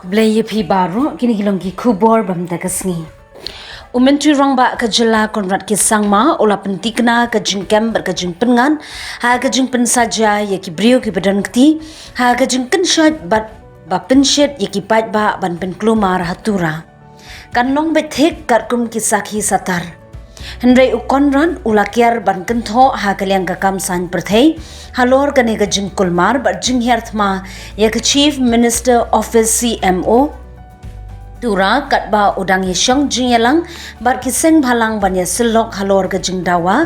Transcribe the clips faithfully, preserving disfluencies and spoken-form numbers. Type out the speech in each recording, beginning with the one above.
Khublei ïa phi baroh, kine ki long ki khubor ba mynta ka sngi. U Myntri Rangbah ka jylla Conrad K Sangma u la pyntikna ka jingkem bad ka jingpynngat ha ka jingpynsaja ïa ki briew kiba don kti ha ka jingkynshoit bad ba pynshit ïa ki paidbah ban pynkulmar ha Tura. Kan long beit thik katkum ki sakhi satar. Hynrei u Conrad u la kiar ban kynthoh ha ka liang ka kam saiñ pyrthei halor kane ka jingkulmar bad jinghiar thma ïa ka Chief Minister Office, C M O Tura, katba u dang ïashong jingïalang bad ki seng bhalang ban ïasyllok halor ka jingdawa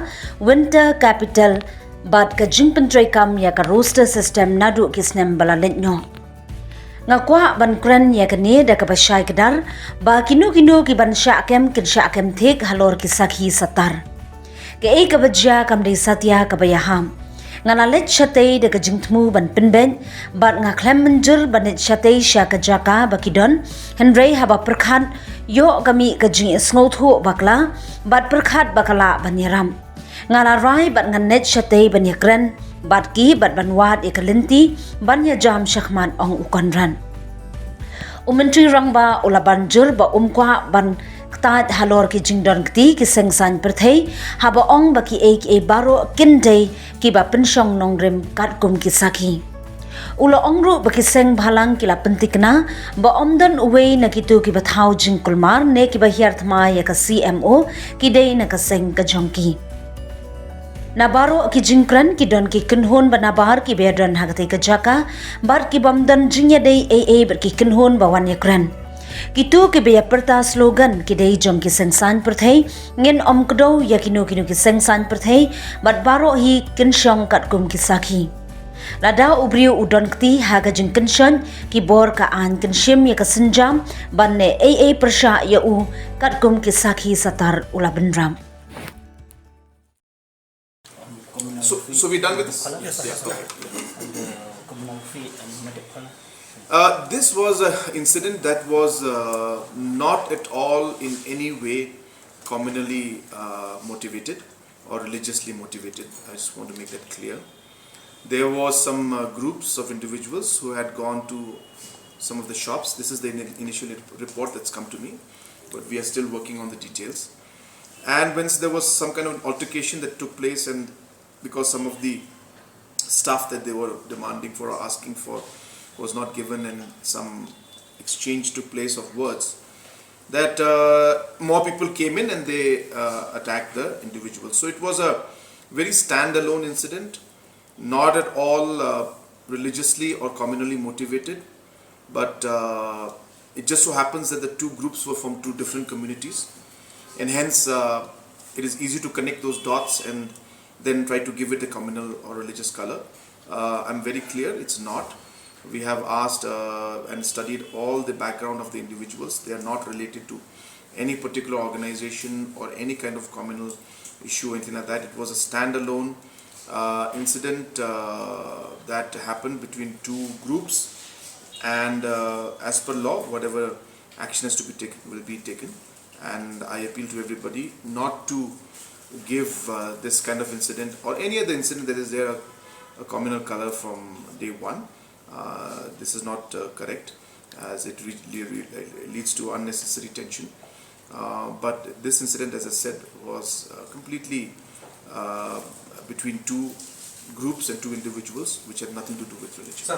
Winter Capital bad ka jingpyntreikam ïa ka roster system naduh ki snem ba la leit noh. Nga kwah ban kren ïa kane da kaba shai kdar ba kino kino ki ban shah kem kin shah kem thik halor ki sakhi satar. Kaei kaba jia kam dei satia kaba ïahap. Nga la leit shatei da ka jingthmu ban pynbeit bad nga khlem mynjur ban leit shatei sha ka jaka ba ki don, hynrei haba pyrkhat ïoh ka mih ka jingïasngewthuh bakla bad pyrkhat ba ka lah ban ïarap. Nga la rai bad ngan leit shatei ban ïakren bad ki bad ban wad ïa ka lynti ban ïajam shakhmat, ong u Conrad. U Myntri Rangbah u la ban jur ba um kwah ban ktah halor ki jingdon kti ki seng saiñ pyrthei haba ong ba kiei kiei baroh kin dei kiba pynshong nongrim katkum ki sakhi. U la ong ruh ba ki seng bhalang ki la pyntikna ba ym don uwei na kito kiba thaw jingkulmar ne kiba hiar thma ïa ka C M O ki dei na ka seng ka jong ki. Na baroh ki jingkren ki don ki kynhun ba nabar kiba ïadon ha katei ka jaka bad ki bym don jingïadei ei ei bad ki kynhun ba wan ïakren. Kito kiba ïapyrta slogan ki dei jong ki seng saiñ pyrthei, ngin ym kdew ïa kino kino ki seng saiñ pyrthei bad baroh hi kin shong katkum ki sakhi. Lada u briew u don kti ha ka jingkynshoit, ki bor ka aiñ kin shim ïa ka sienjam ban leh ei ei pyrshah ïa u katkum ki sakhi satar, u la bynrap. So, so we done with this? Yes, yes, okay. Uh, this was an incident that was uh, not at all in any way communally uh, motivated or religiously motivated. I just want to make that clear. There was some uh, groups of individuals who had gone to some of the shops. This is the ini- initial report that's come to me, but we are still working on the details. And when there was some kind of an altercation that took place, and because some of the stuff that they were demanding for or asking for was not given, and some exchange took place of words, that uh, more people came in and they uh, attacked the individual. So it was a very standalone incident, not at all uh, religiously or communally motivated, but uh, it just so happens that the two groups were from two different communities, and hence uh, it is easy to connect those dots and then try to give it a communal or religious color. Uh, I'm very clear, it's not. We have asked uh, and studied all the background of the individuals. They are not related to any particular organization or any kind of communal issue or anything like that. It was a standalone uh, incident uh, that happened between two groups, and uh, as per law, whatever action has to be taken will be taken. And I appeal to everybody not to give uh, this kind of incident or any other incident that is there a, a communal color from day one. Uh, this is not uh, correct, as it re- le- re- leads to unnecessary tension. Uh, but this incident, as I said, was uh, completely uh, between two groups and two individuals, which had nothing to do with religion.